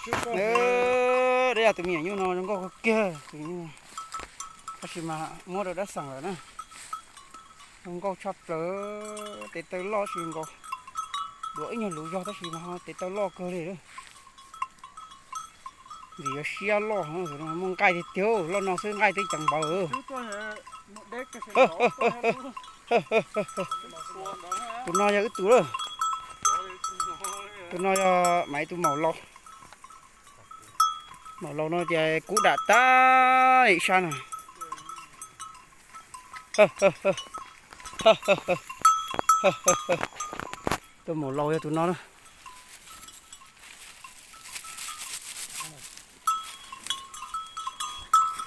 Dab yog tus me nyuam nyuj no zoo nkauj kawg kiag, tab sis mas muab rau dab xeem lawm na. Zoo nkauj tshaj plaws, tes taw loj tsis nkaus, duav ib nyuag luv zog tab sis mas tes taw loj kawg li. Vim yuav siab loj, muaj nqaij tiag tiag, loj no xwb nqaij twb ceev npaws. Tus no yog wb tus lawm. Tus no yog mas ib tug maum laus. Maum laus no ces kub dam tag ib sab na. Tus maum laus yog tus no na.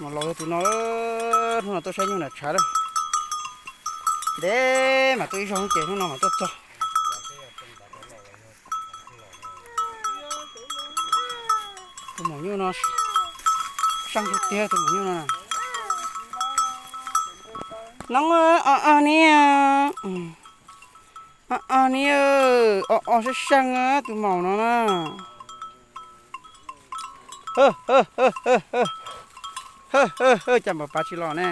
Maum laus yog tus no, hnub no tuaj saib nyuj nram tshav lawm. Ntev mas tuaj ib zaug ces hnub no mas tuaj txog. Tus maum nyuj no seej tiag tiag, tus maum nyuj no. Noob, o o niab, o o niab, o o seej seej tus maum no na. Cas npam pav tsis los ne?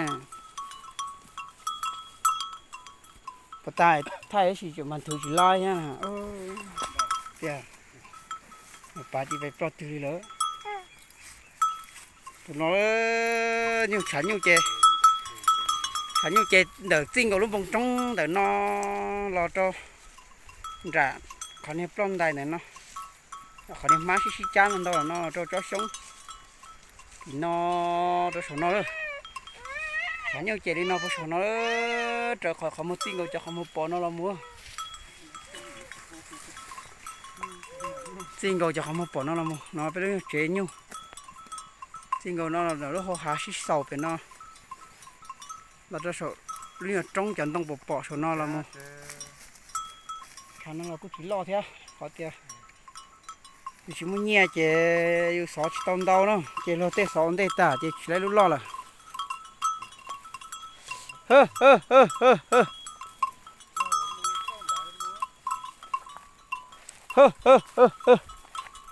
Puas tas thaij ib sim tseem mas nthwv tsis laib thiab. Tias npam pav tsis pais ploj twg li lawm. Tus no nyuj tshav nyuj ces, tshav nyuj ces ntawm txij nkaus lub npoo roob ntawm no los rau nram qhov niag ploj ntais ntawm no, qhov niag hmab sib sib cab ntau ntau no rau tsob xyoob. Tim no rau saum no lawm. Tshav nyuj ces li no puag saum no, raws qhov qhov muag txij nkaus cov qhov muag pom no los mus. Txij nkaus cov qhov muag pom no los mus no peb lub nyuag tsev nyuj. Txij nkaus no lawm lub hau hav sib xaus pem no los rau saum lub nyuag roob cov ntoo pom pom saum no los mus. Tshav no los kuj tsis loj thiab, qhov tias yus tsis muaj nyiaj ces yus xov tsis tau ntau no ces luag tej xov ua ntej tag ces tsis laib lub loj lawm.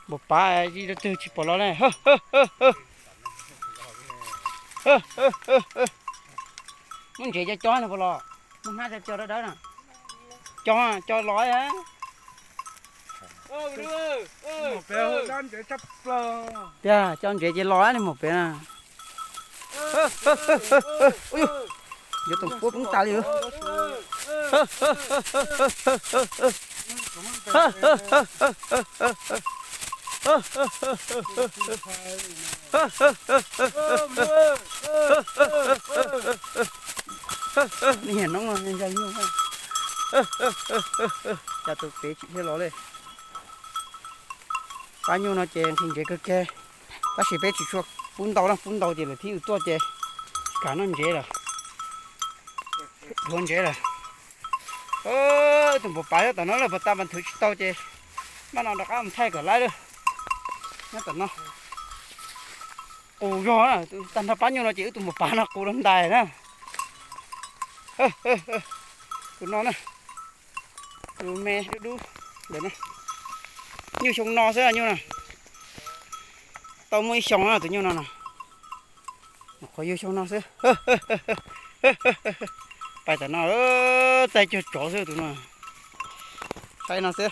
Npam pav ib leeg twg tsis pom los ne. Muab ntsev cov cov no puas los? Muab hnab cov cov dawb dawb na. Cov, cov los. Tiag, cov ntsev ces los ne, mus pem na. Yuav toom puab poob tas li. Nej nyiam noob no, cas tus pem tsis dhia los li. Pab nyuj no ces nqhis ntsev kawg kiag, tab sis peb tsis tshua pub ntau na, pub ntau ces lawv thib ib tuaj ces kam noj ntsev lawm, dhuav ntsev lawm. Tus npam pav nyob tom no lawm, puas tas mas nthwv tsis tau ces maj no rov qab mus thaij kom laib lawm. Nyob tom no qus zog na, tag nrho pab nyuj no ces wb tus npam pav no qus rau ntais na. Tus no na, tus me dub dub ntawm no, nyuj xyoo no xwb nyuj no. Tau muaj ib xyoo na tus nyuj no na. Qhov yug xyoo no xwb. Pais tam no, txaij cuag tsov xwb tus no. Pais no xwb.